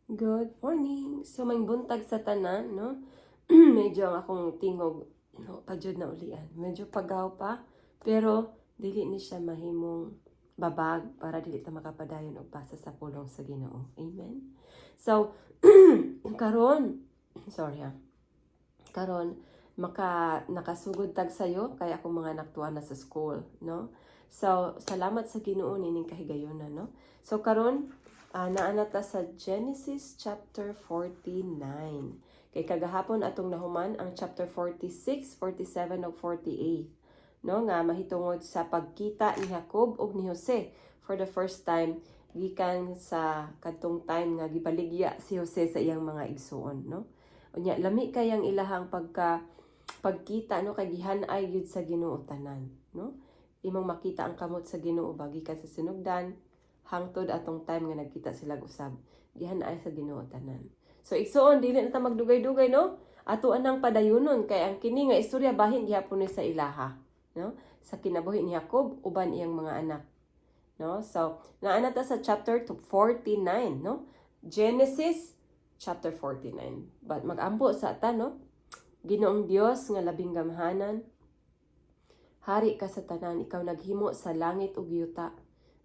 Good morning. So maayong buntag sa tanan, no? Medyo ang akong tingog, no, pa jud na ulian. Medyo pagaw pa, pero dili ni siya mahimong babag para dili ta makapadayon og basa sa pulong sa Ginoo. Amen. So karon, sorry ha. Karon nakasugod tag sayo kay akong mga anak tuwa na sa school, no? So salamat sa Ginoo nining kahigayunan, no? So karon naa na ta sa Genesis chapter 49. Kay kagahapon atong nahuman ang chapter 46, 47 ug 48, no, nga mahitungod sa pagkita ni Jacob ug ni Jose for the first time gikan sa kadtong time nga gibaligya si Jose sa iyang mga igsuon, no? Unya lami kayang ilahang pagkita, no, kay gihan-ay gyud sa Ginoo tanan, no? Imong makita ang kamot sa Ginoo ba gikan sa sinugdan hangtod atong time nga nagkita sila usab, gihan-ay sa Ginoo tanan. So igsuon, dili na ta magdugay-dugay, no? Ato anang padayunon kay ang kini nga istorya bahin gihapon ni sa ilaha, no, sa kinabuhi ni Jacob uban iyang mga anak, no? So naa na ta sa chapter 49, no? Genesis chapter 49. But magampo sa ta, no? Ginoong Dios nga labing gamhanan, hari ka sa tanan, ikaw naghimo sa langit ug yuta.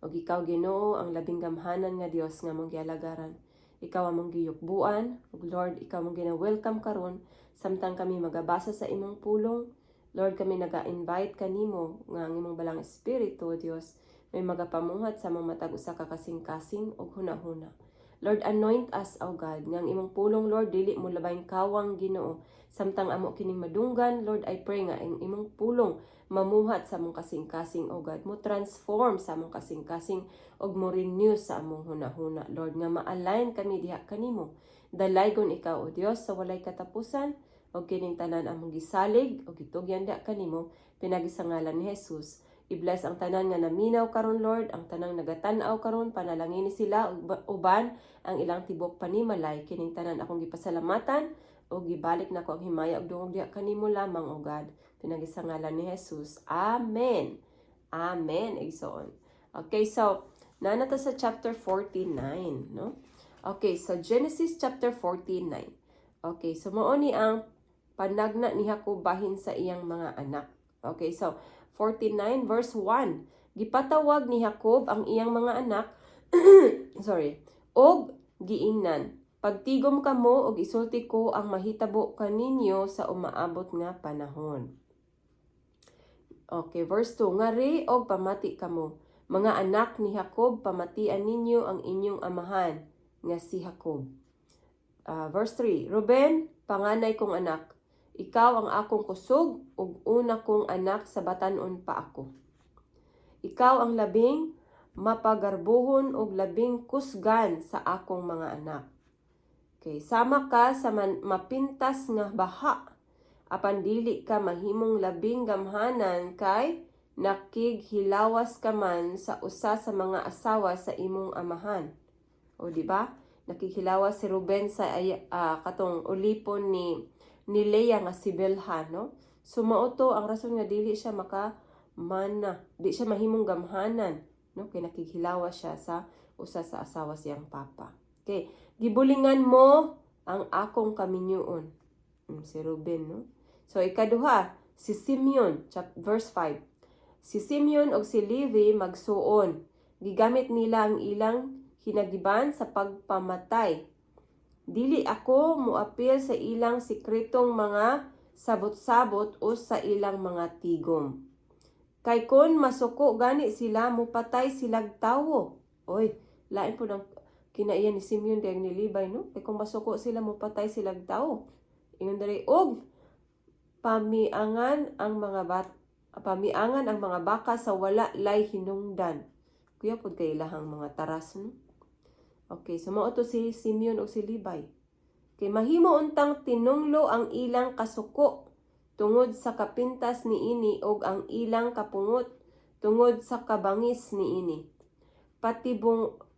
Ug ikaw, Ginoo, ang labing gamhanan nga Dios nga among gialagaran. Ikaw among giyukbuan, ug Lord, ikaw among gina-welcome karon samtang kami magabasa sa imong pulong. Lord, kami naga-invite kanimo nga ang imong Balaang Espiritu, Dios, may magapamuhat sa among matag usa ka kasing-kasing ug hunahuna. Lord, anoint us, O God, nga ang imong pulong, Lord, dili mo labayng kawang, Ginoo. Samtang amo kining madunggan, Lord, I pray nga ang imong pulong mamuhat sa among kasing-kasing, O God, mo transform sa among kasing-kasing ug mo renew sa among hunahuna, Lord, nga ma-align kami diha kanimo. Dalaygon ikaw, O Dios, sa walay katapusan, ug kining tanan among gisalig ug gitugyan diha kanimo pinagi sa ngalan ni Jesus. I-bless ang tanan nga naminaw karon, Lord, ang tanang nagatan-aw karon, panalangini sila uban ang ilang tibok panimalay. Kining tanan akong gipasalamatan ug gibalik nako ang himaya ug dungog diha kanimo lamang, O God. Pinagi sa ngalan ni Jesus. Amen. Amen. Igsoon. Okay, so naa na ta sa chapter 49, no? Okay, so Genesis chapter 49. Okay, so mao ni ang panagna ni Jacob bahin sa iyang mga anak. Okay, so 49 verse 1. Gipatawag ni Jacob ang iyang mga anak, sorry, og giingnan, "Pagtigom kamo og isulti ko ang mahitabo kaninyo sa umaabot nga panahon." Okay, verse 2. "Ngari og pamati kamo. Mga anak ni Jacob, pamatian ninyo ang inyong amahan nga si Jacob." Verse 3. "Ruben, panganay kong anak, ikaw ang akong kusog ug una kong anak sa batan-on pa ako. Ikaw ang labing mapagarbuhon ug labing kusgan sa akong mga anak. Okay, sama ka sa mapintas nga baha, apan dili ka mahimong labing gamhanan kay nakighilawas ka man sa usa sa mga asawa sa imong amahan." O, di ba? Nakighilawas si Ruben sa katong ulipon ni Leah nga si Bilha, no? So mao to ang rason nga dili siya maka mana, di siya mahimong gamhanan, no? Kay nakighilawas siya sa usa sa asawa siyang papa. Okay, "Gibulingan mo ang akong kaminyoon." Si Ruben, no? So ikaduha, si Simeon, verse 5. "Si Simeon ug si Levi magsuon. Gigamit nila ang ilang hinagiban sa pagpamatay. Dili ako muapil sa ilang sikretong mga sabot-sabot o sa ilang mga tigom. Kay kon masuko gani sila, mupatay silag tawo." Oy, lain po ng kinaiyan ni Simeon dayang ni Levi, no? Kay kung masuko sila, mupatay silag tawo. Ingon diri, "Og pamiangan ang mga baka sa wala lay hinungdan." Kuya pod kay ilahang mga taras, no? Okay, so mao to si Simeon o si Levi. Kay "mahimo untang tinunglo ang ilang kasuko tungod sa kapintas niini og ang ilang kapungot tungod sa kabangis niini.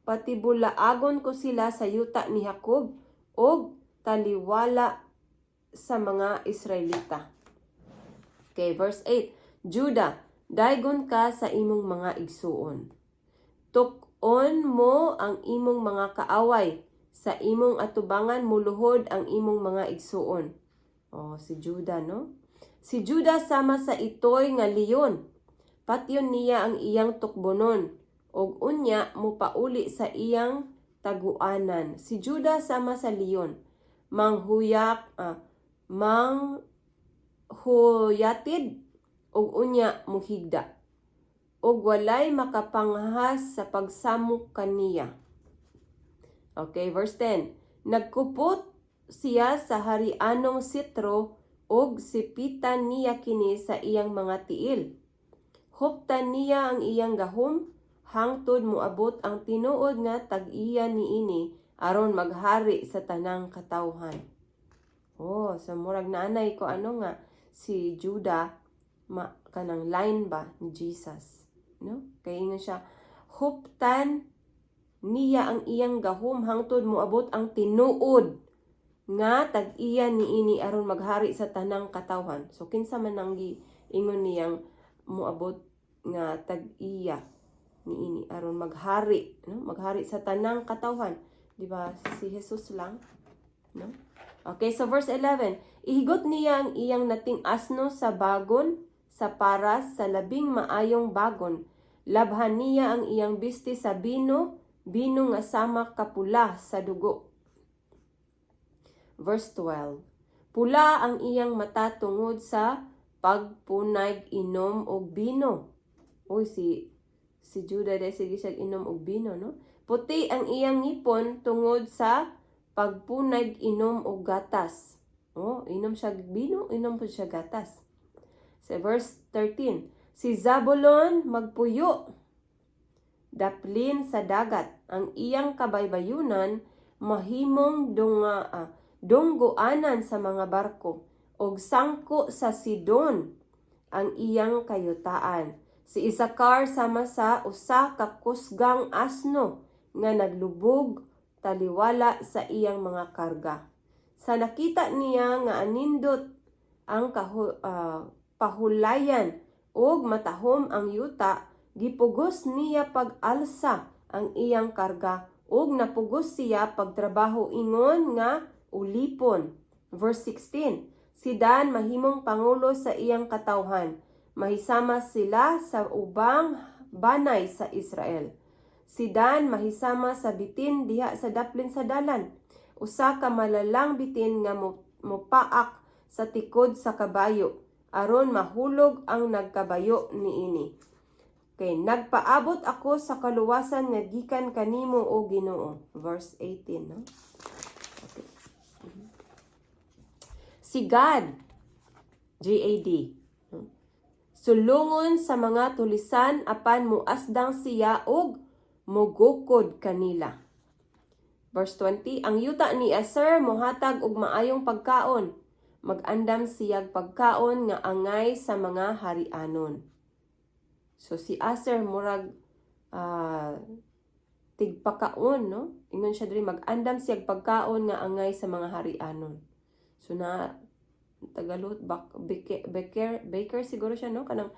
Patibulaagon ko sila sa yuta ni Jacob og taliwala sa mga Israelita." Okay, verse 8. "Judah, daygon ka sa imong mga igsuon. Tuk-on mo ang imong mga kaaway. Sa imong atubangan muluhod ang imong mga igsuon. Oh, si Judah, no? Si Judah sama sa itoy nga leon. Patyon niya ang iyang tukbonon ug unya mopauli sa iyang taguanan. Si Judah sama sa leon. Manghuyak, manghuyatid ug unya muhigda. Ug walay makapanghas sa pagsamok kaniya. Okay, verse 10. Nagkupot siya sa harianong sitro ug sipitan niya kini sa iyang mga tiil. Huptan niya ang iyang gahom hangtod moabot ang tinuod nga tag-iya niini aron maghari sa tanang katawhan. Oh, so murag naanay ko ano nga si Judah ma kanang line ba ni Jesus, no? Kay ingon siya, huptan niya ang iyang gahom hangtod moabot ang tinuod nga tag-iya niini aron maghari sa tanang katawhan. So kinsa man ang giingon niyang moabot nga tag-iya niini aron maghari, no? Maghari sa tanang katawhan. Di ba? Si Jesus lang, no? Okay, so verse 11. Ihigot niya ang iyang nating asno sa bagon, sa paras, sa labing maayong bagon. Labhan niya ang iyang bisti sa bino, bino nga sama kapula sa dugo. Verse 12. Pula ang iyang mata tungod sa pagpunayg inom og bino. Uy, si Judah dahil sige siya inom og bino, no? Puti ang iyang ngipon tungod sa pagpunayg inom og gatas. Oh, inom siya bino, inom po siya gatas. Sa verse 13, si Zabulon magpuyo daplin sa dagat. Ang iyang kabaybayunan mahimong dunggoanan sa mga barko ug sangko sa Sidon ang iyang kayutaan. Si Isakar sama sa usa ka kusgang asno nga naglubog taliwala sa iyang mga karga. Sa nakita niya nga anindot ang pahulayan ug matahom ang yuta, gipugos niya pag-alsa ang iyang karga ug napugos siya pagtrabaho ingon nga ulipon. Verse 16. Si Dan mahimong pangulo sa iyang katawhan. Mahisama sila sa ubang banay sa Israel. Si Dan mahisama sa bitin diha sa daplin sa dalan. Usa ka malalang bitin nga mopaak sa tikod sa kabayo aron mahulog ang nagkabayo niini. Kay nagpaabot ako sa kaluwasan nga gikan kanimo, o Ginoo. Verse 18, no? Okay. Si Gad, Gad, no? Sulungon sa mga tulisan apan muasdang siya og mugukod kanila. Verse 20, ang yuta ni Aser mohatag og maayong pagkaon. Magandam siyag pagkaon nga angay sa mga harianon. So si Aser murag tigpakaon, no? Ingon siya diri, mag-andam siyag pagkaon nga angay sa mga harianon. So na Tagalog baker, baker siguro siya, no? Kanang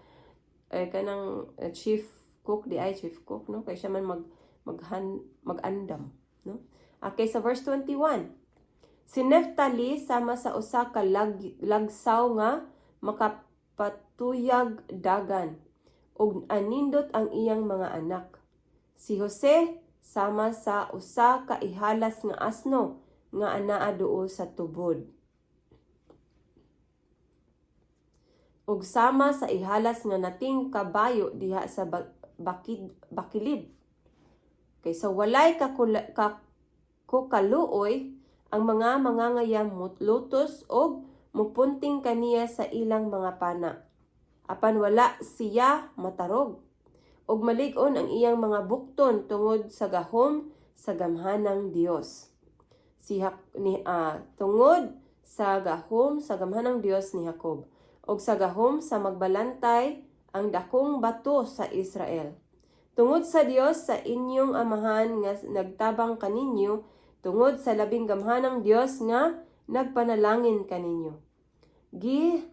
chief cook di ay, chief cook, no? Kay siya man mag maghan mag-andam, no? Okay, sa verse 21. Si Neftali sama sa usa ka lagsaw nga makapatuyag dagan ug anindot ang iyang mga anak. Si Jose sama sa usa ka ihalas nga asno nga anaa duol sa tubod. Ug sama sa ihalas nga nating kabayo diha sa bakilid. Kay sa walay kaluoy ang mga mangangayam lutos og mupunting kaniya sa ilang mga pana. Apan wala siya matarog. Ug malig-on ang iyang mga bukton tungod sa gahom sa gamhanang Dios. Si ni tungod sa gahom sa gamhanang Dios ni Jacob ug sa gahom sa magbalantay, ang dakong bato sa Israel. Tungod sa Dios sa inyong amahan nga nagtabang kaninyo, tungod sa labing gamhanang Dios nga nagpanalangin kaninyo. Gi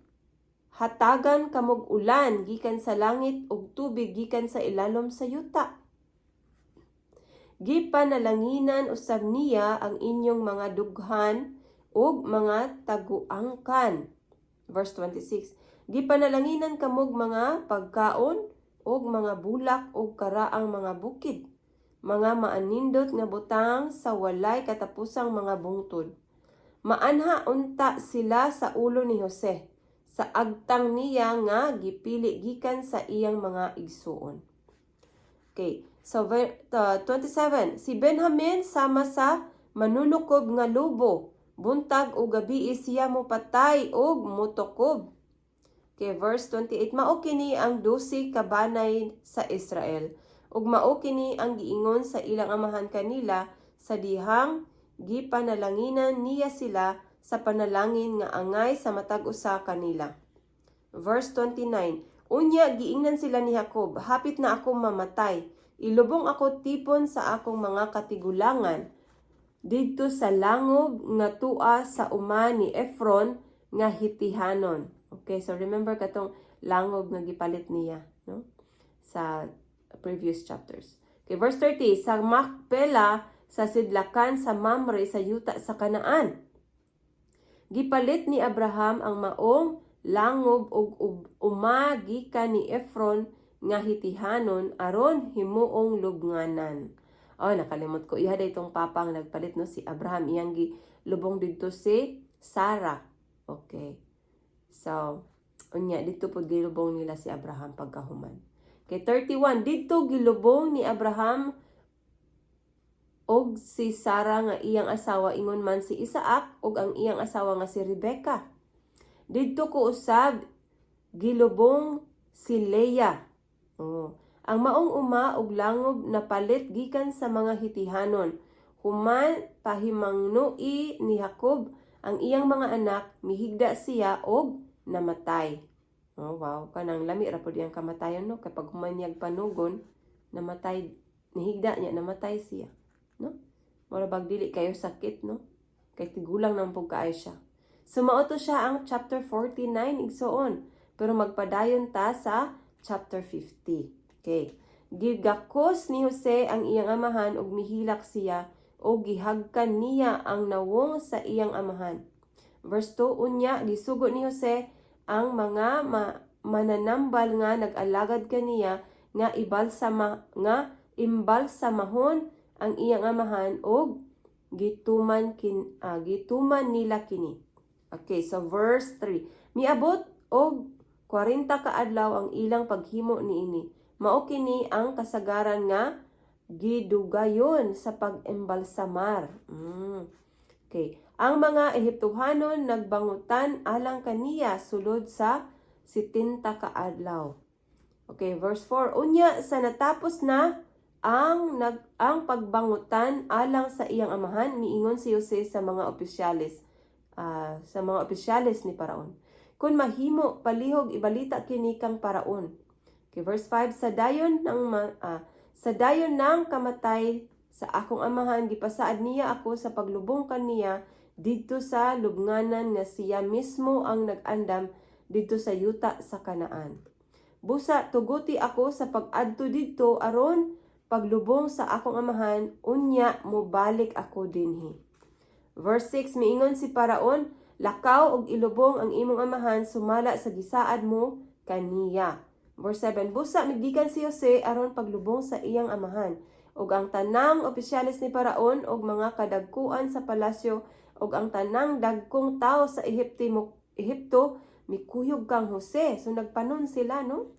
hatagan kamog ulan gikan sa langit ug tubig gikan sa ilalom sa yuta. Gipanalanginan usab niya ang inyong mga dughan ug mga taguangkan. Verse 26. Gipanalanginan kamog mga pagkaon ug mga bulak ug karaang mga bukid, mga maanindot nga butang sa walay katapusang mga bungtod. Maanha unta sila sa ulo ni Jose, sa agtang niya nga gipili gikan sa iyang mga igsuon. Okay, so 27. Si Benjamin sama sa manunukob nga lobo. Buntag o gabi siya mopatay og motukob. Okay, verse 28. Mao kini ang 12 ka banay sa Israel. Ug mao kini ang giingon sa ilang amahan kanila sa dihang gipanalanginan niya sila sa panalangin nga angay sa matag usa kanila. Verse 29. Unya giingnan sila ni Jacob, "Hapit na ako mamatay. Ilubong ako tipon sa akong mga katigulangan didto sa langob nga tua sa uma ni Ephron nga Hitihanon." Okay, so remember katong langob nga gipalit niya, no? Sa previous chapters. Okay, verse 30, sa Makpela sa sidlakan sa Mamre sa yuta sa Kanaan. Gipalit ni Abraham ang maong langob ug uma gikan ni Ephron nga Hitihanon aron himuong lubnganan. Oh, nakalimot ko. Iha itong papa ang nagpalit, no, si Abraham, iyang gilubong didto si Sarah. Okay. So, unya didto pud gilubong nila si Abraham pagkahuman. Okay, 31. Didto gilubong ni Abraham og si Sarah nga iyang asawa, ingon man si Isaac ug ang iyang asawa nga si Rebecca. Didto ko usab gilubong si Leah. Oh. Ang maong uma ug langob napalit gikan sa mga Hitihanon. Human pahimangnui ni Jacob ang iyang mga anak, mihigda siya og namatay. Oh, wow, kanang lami ra pud iyang kamatayon, no, kapag human niyag panugon, namatay, nihigda niya, namatay siya, no? Mura bag dili kayo sakit, no? Kay tigulang nang pud kaayo siya. So mao to siya ang chapter 49, igsoon. Pero magpadayon ta sa chapter 50. Okay. Gigakos ni Jose ang iyang amahan ug mihilak siya ug gihagkan niya ang nawong sa iyang amahan. Verse 2, unya gisugo ni Jose ang mga mananambal nga nag-alagad kaniya nga imbalsamahon ang iyang amahan ug gituman nila kini. Okay, so verse 3. Miabot og 40 ka adlaw ang ilang paghimo niini. Mao kini ang kasagaran nga gidugayon sa pag-embalsamar. Okay. Ang mga Ehiptohanon nagbangutan alang kaniya sulod sa 70 ka adlaw. Okay, verse 4. Unya sa natapos na ang pagbangutan alang sa iyang amahan, miingon si Jose sa mga opisyales ni Paraon, "Kung mahimo, palihog ibalita kini kang Paraon." Okay, verse 5, sa dayon ng kamatay sa akong amahan, gipasaad niya ako sa paglubong kaniya didto sa lubnganan nga siya mismo ang nag-andam didto sa yuta sa Kanaan. Busa tuguti ako sa pag-adto didto aron paglubong sa akong amahan, unya mobalik ako dinhi. Verse 6, miingon si Paraon, "Lakaw og ilubong ang imong amahan sumala sa gisaad mo kaniya." Verse 7, busa migikan si Jose aron paglubong sa iyang amahan. Ug ang tanang opisyales ni Paraon ug mga kadagkuan sa palasyo ug ang tanang dagkong tawo sa Ehipto mikuyog kang Jose. So nagpanon sila, no?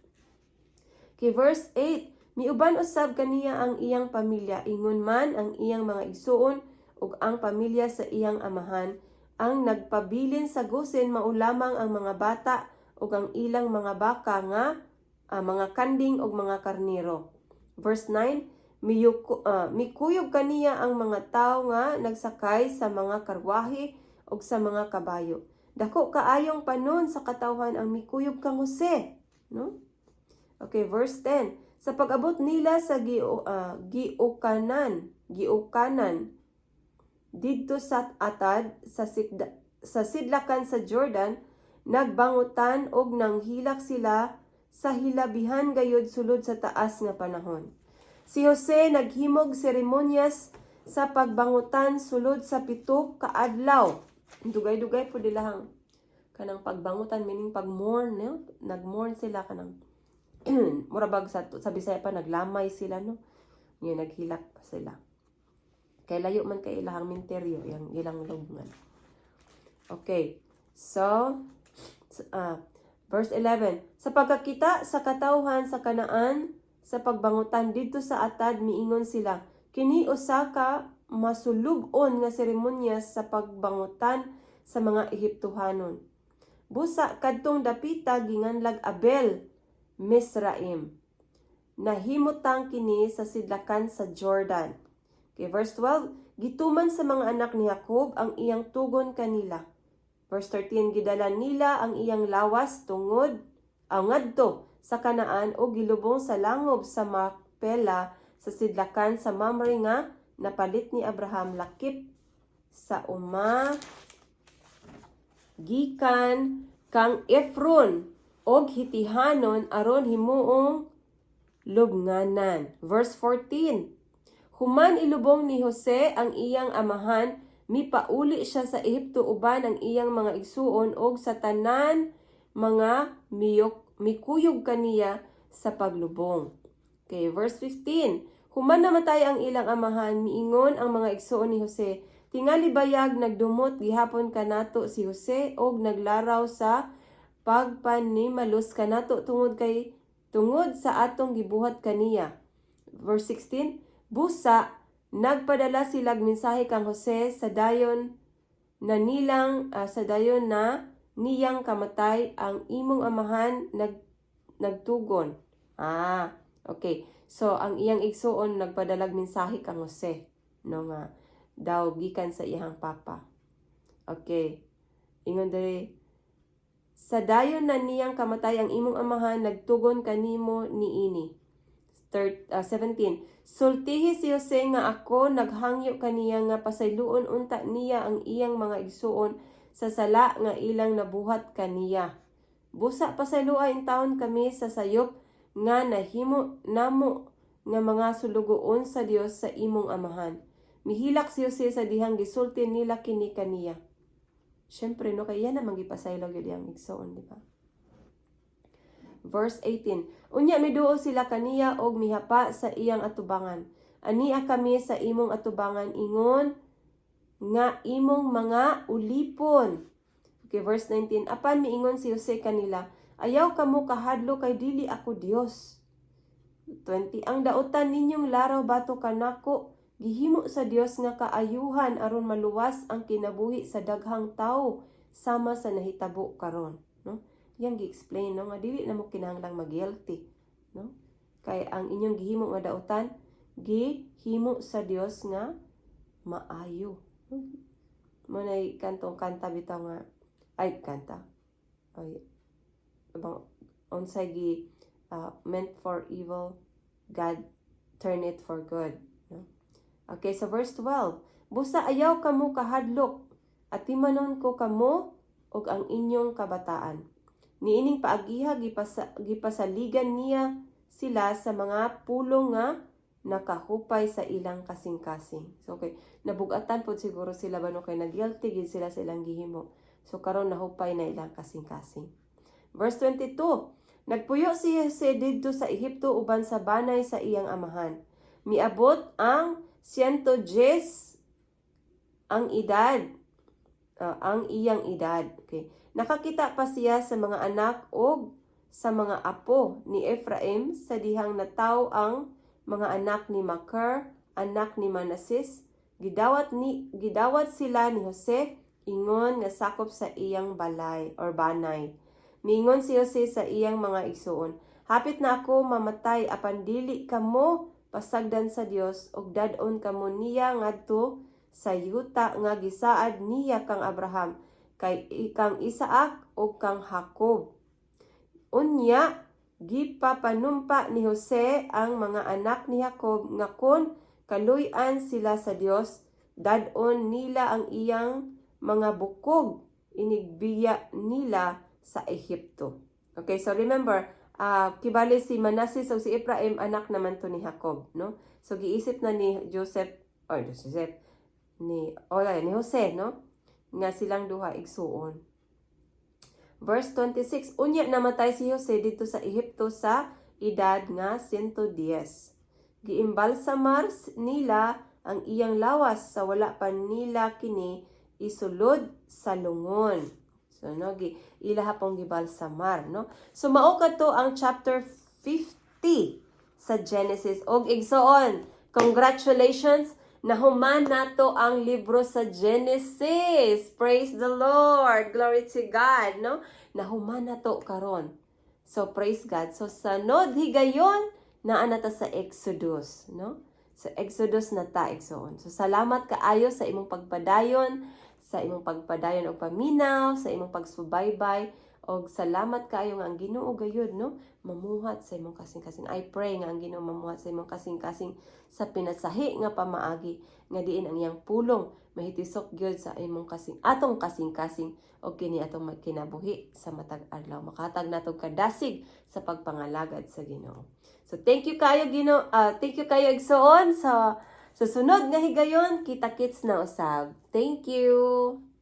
Kay verse 8, miuban usab kaniya ang iyang pamilya, ingon man ang iyang mga igsuon ug ang pamilya sa iyang amahan. Ang nagpabilin sa Gosen mao lamang ang mga bata ug ang ilang mga baka nga mga kanding ug mga karnero. Verse 9, mikuyog kaniya ang mga tawo nga nagsakay sa mga karwahe ug sa mga kabayo. Dako kaayong panon sa katawhan ang mikuyog kang Jose, no? Okay, verse 10. Sa pag-abot nila sa Giukanan didto sa Atad sa sidlakan sa Jordan, nagbangutan og nanghilak sila sa hilabihan gayud sulod sa taas nga panahon. Sa Si Jose naghimog seremonyas sa pagbangutan sulod sa 7 ka adlaw. Dugay-dugay po dilahang kanang pagbangutan, meaning pag-mourn, no? Nag-mourn sila, kanang mura bag sa Bisaya pa, naglamay sila, no? Nga naghilak pa sila. Kay layo man kay ilahang minteryo, yang ilang lubngan. Okay. So, verse 11. Sa pagkakita sa katawhan sa Kanaan sa pagbangutan didto sa Atad, miingon sila, "Kini usa ka masulub-on nga seremonya sa pagbangutan sa mga Ehiptohanon." Busa kadtong dapita ginganlag Abel Misraim. Nahimutang kini sa sidlakan sa Jordan. Okay, verse 12, gituman sa mga anak ni Jacob ang iyang tugon kanila. Verse 13, gidala nila ang iyang lawas tungod ang ngadto sa Kanaan o gilubong sa langob sa Makpela sa sidlakan sa Mamre nga napalit ni Abraham lakip sa uma gikan kang Efron og Hitihanon aron himuong lubnganan. Verse 14. Human ilubong ni Jose ang iyang amahan, mipauli siya sa Ehipto uban ang iyang mga igsuon og sa tanan mga miyok mikuyog kaniya sa paglubong. Okay, verse 15. Human namatay ang ilang amahan, miingon ang mga igsuon ni Jose, "Tingali bayag nagdumot gihapon kanato si Jose og naglaraw sa pagpanimalus kanato tungod sa atong gibuhat kaniya." Verse 16, busa nagpadala silag mensahe kang Jose sa dayon na niyang kamatay, "Ang imong amahan nagtugon." Ah, okay. So ang iyang igsuon nagpadalag mensahe kang Jose, no, nga daw gikan sa iyang papa. Okay. Ingon diri, "Sa dayon na niyang kamatay, ang imong amahan nagtugon kanimo niini." 17. Sultihi si Jose nga ako naghangyo kaniya nga pasayloon unta niya ang iyang mga igsuon sa sala nga ilang nabuhat kaniya. Busa pasayloa intawon kami sa sayop nga nahimo namo nga mga sulugoon sa Dios sa imong amahan. Mihilak si Jose sa dihang gisulti nila kini kaniya. Syempre, no, kay iya namang gipasaylo gyud iyang igsoon, di ba? Verse 18. Unya miduol sila kaniya og mihapa sa iyang atubangan. "Ania kami sa imong atubangan," ingon, "nga imong mga ulipon." Okay, verse 19. Apan miingon si Jose kanila, "Ayaw kamo kahadlok kay dili ako Dios." 20. Ang dautan ninyong laraw batok kanako gihimo sa Dios nga kaayuhan aron maluwas ang kinabuhi sa daghang tawo sama sa nahitabo karon, no? Yang gi-explain, no, nga dili na mo kinahanglang mag-guilty, no? Kay ang inyong gihimo nga dautan gihimo sa Dios nga maayo. Mo nay kantong kanta bitaw nga, ay, kanta. Ay, bang unsay gi meant for evil, God turn it for good, no? Okay, so verse 12. Busa ayaw kamo kahadlok, atimanon ko kamo ug ang inyong kabataan. Niining paagiha gipasaligan niya sila sa mga pulong nga nakahupay sa ilang kasing-kasing. So okay, nabugatan pod siguro sila ba, no, kay na-guilty gid sila sa ilang gihimo. So karon nahupay na ilang kasing-kasing. Verse 22. Nagpuyo si Jose didto sa Ehipto uban sa banay sa iyang amahan. Miabot ang 110 ang edad, ang iyang edad. Okay. Nakakita pa siya sa mga anak og sa mga apo ni Ephraim sa dihang nataw ang mga anak ni Makir, anak ni Manases. Gidawat sila ni Jose ingon nga sakop sa iyang balay or banay. Miingon si Jose sa iyang mga igsuon, "Hapit na ako mamatay, apan dili kamo pasagdan sa Dios ug dad-on kamo niya ngadto sa yuta nga gisaad niya kang Abraham, kay kang Isaac ug kang Jacob." Unya gipapanumpa ni Jose ang mga anak ni Jacob nga kon kaluy-an sila sa Dios, dad-on nila ang iyang mga bukog inigbiya nila sa Ehipto. Okay, so remember, Kibali si Manasseh ug si Ephraim anak naman to ni Jacob, no? So giisip na ni Joseph or Joseph ni o ni Jose, no, nga silang duha igsuon. Verse 26, unya namatay si Jose didto sa Ehipto sa edad nga 110. Giimbalsamar nila ang iyang lawas sa wala pa nila kini isulod sa lungon. So no, gi ilaha pong gibalsamar, no? So mao kato ang chapter 50 sa Genesis. Og igsoon, congratulations, nahuman nato ang libro sa Genesis. Praise the Lord. Glory to God, no? Nahuman nato karon. So praise God. So sa sunod higayon, naa na ta sa Exodus, no? Sa Exodus na ta, igsoon. So salamat kaayo sa imong pagpadayon og paminaw, sa imong pagsubaybay og salamat kaayo nga ang Ginoo gayud, no, mamuhat sa imong kasing-kasing. I pray nga ang Ginoo mamuhat sa imong kasing-kasing sa pinasahi nga pamaagi nga diin ang iyang pulong mahitisok gyud sa imong kasing atong kasing-kasing og kini atong kinabuhi sa matag adlaw makatag natong kadasig sa pagpangalagad sa Ginoo. So thank you kayo Ginoo, thank you kayo, igsoon. Sa sunod nga higayon, kita-kits na usab. Thank you.